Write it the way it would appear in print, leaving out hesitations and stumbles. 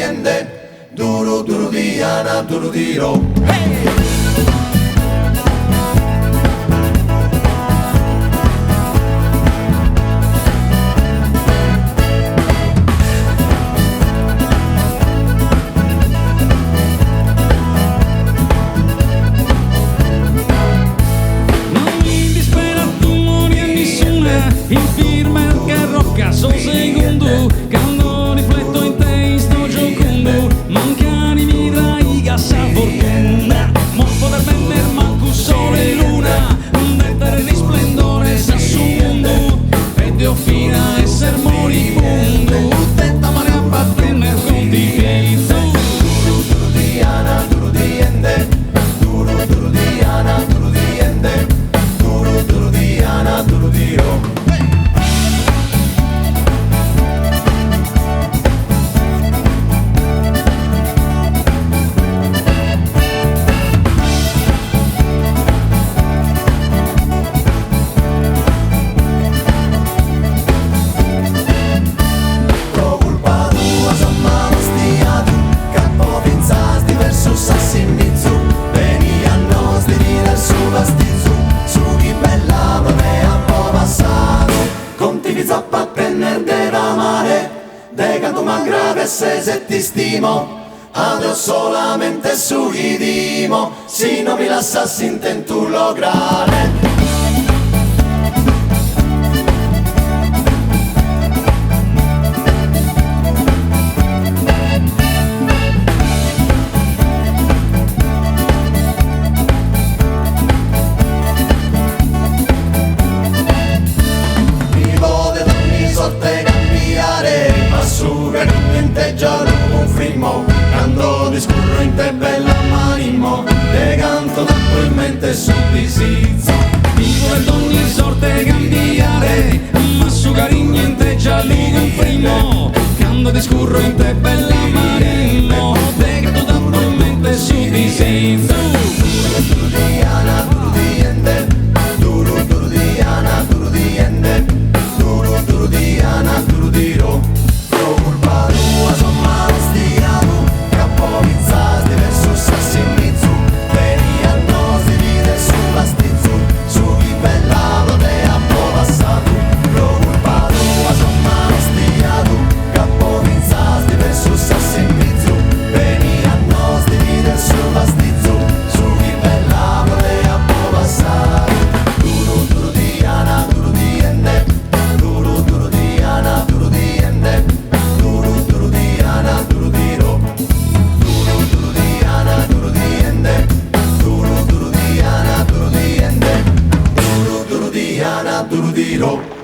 ende, duru duru diana duru diro. Non mi disperat umore nissuna, infirme che rocca so segundu, cando rifletto in te isto giocundu, mancari mi traiga sa fortuna, non poder benner mancu sole e luna, det dare risplendores a su mundu, e deo fina esser moribundu, de t'amare ap'a tenner contivizu. Duru duru diana duru diende, duru duru diana duru diende, duru duru diana duru diro. Pro culpa tua so mal'ostiadu, ch'apo finzas diversu s'assimizu, beni a nos divider su fastizu, su chi bella pro te apo passadu. Contivizu ap'a tenner de t'amare, de cantu m'aggradesses e t'istimo, a Deus solamente su chi timo, si no mi lassas s'intentu lograre. Mi podet ogni sorte cambiare, ma su carignu in te già lu cunfrimmo, cando discurro in te bella m'animo, de cantu t'apo in mente su disizu. Mi podet ogni sorte cambiare, ma su carignu in te già lu cunfrimmo, cando discurro in te bella m'animo, de cantu t'apo in mente su disizu. Duru duru diana duru diende, duru duru diana duru diende, duru duru diana duru diro. Pro culpa tua so mal'ostiadu, ch'apo finzas diversu s'assimizu, beni a nos divider su fastizu, su chi bella pro te apo passadu. Pro culpa tua so mal'ostiadu, ch'apo finzas diversu s'assimizu, beni a nos divider su fastizu, su chi bella pro te apo passadu. Duru duru diana duru diende, duru duru diana duru diende, duru duru diana duru diro. Duru duru diana duru diende, duru duru diana duru diende, duru duru diana duru diro.